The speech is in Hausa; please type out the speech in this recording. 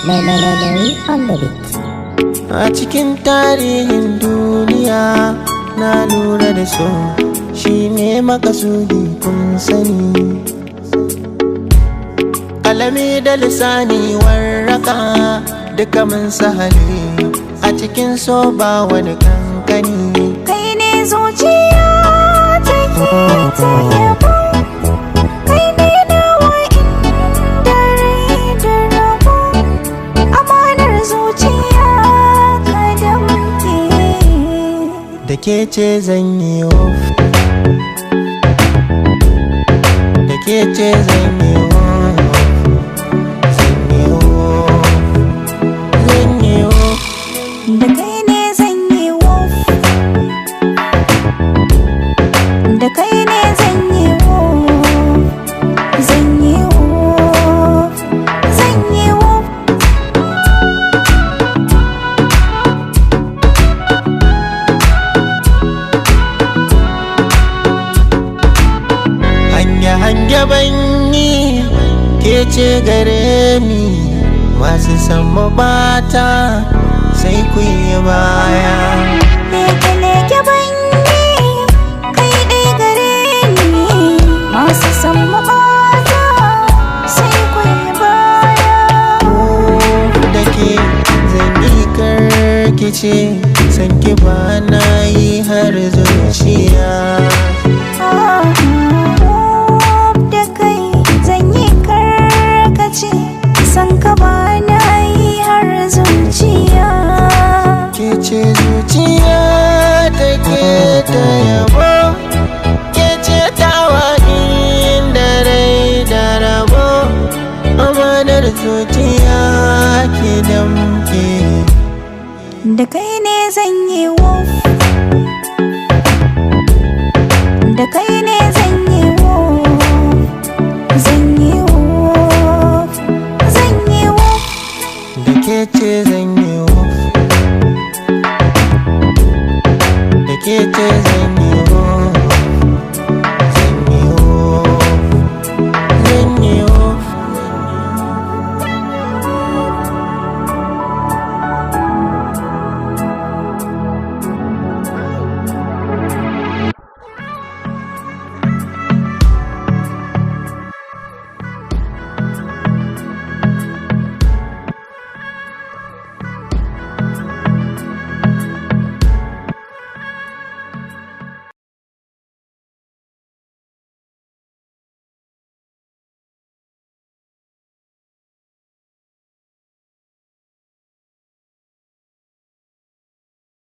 Melody on the beat. A cikin tarihin duniya na lura da so shi ne makasudi, kun sani. Kalami da lisani warraka duka mun sahale a cikin so, ba wani kankani. Kai ne zuciya take ta yabo, kai ne nawa inda rai da rabo, amanar zuciya ka damke. Da ke ce zan yi wuf, da ke ce zan yi wuf, zan yi wuf, zan yi wuf. Da kai ne zan yi wuf, da kai ne zan yi wuf, zan yi wuf, zan yi wuf. Hanya hanya banyi ke ce gare ni, masu san bata sai ku yi baya. Leke leke banyi kai ɗai gare ni, masu san mabata sai ku yi baya. Da ke zan yi karkice, san ki ba na yi har zuciya. Da kai zan yi karkace, san ka ba na yi har zuciya. Ke ce zuciya take ta yabo, ke ce tawa inda rai da rabo, amanar zuciya ke damke. Da kai ne zan yi wuf.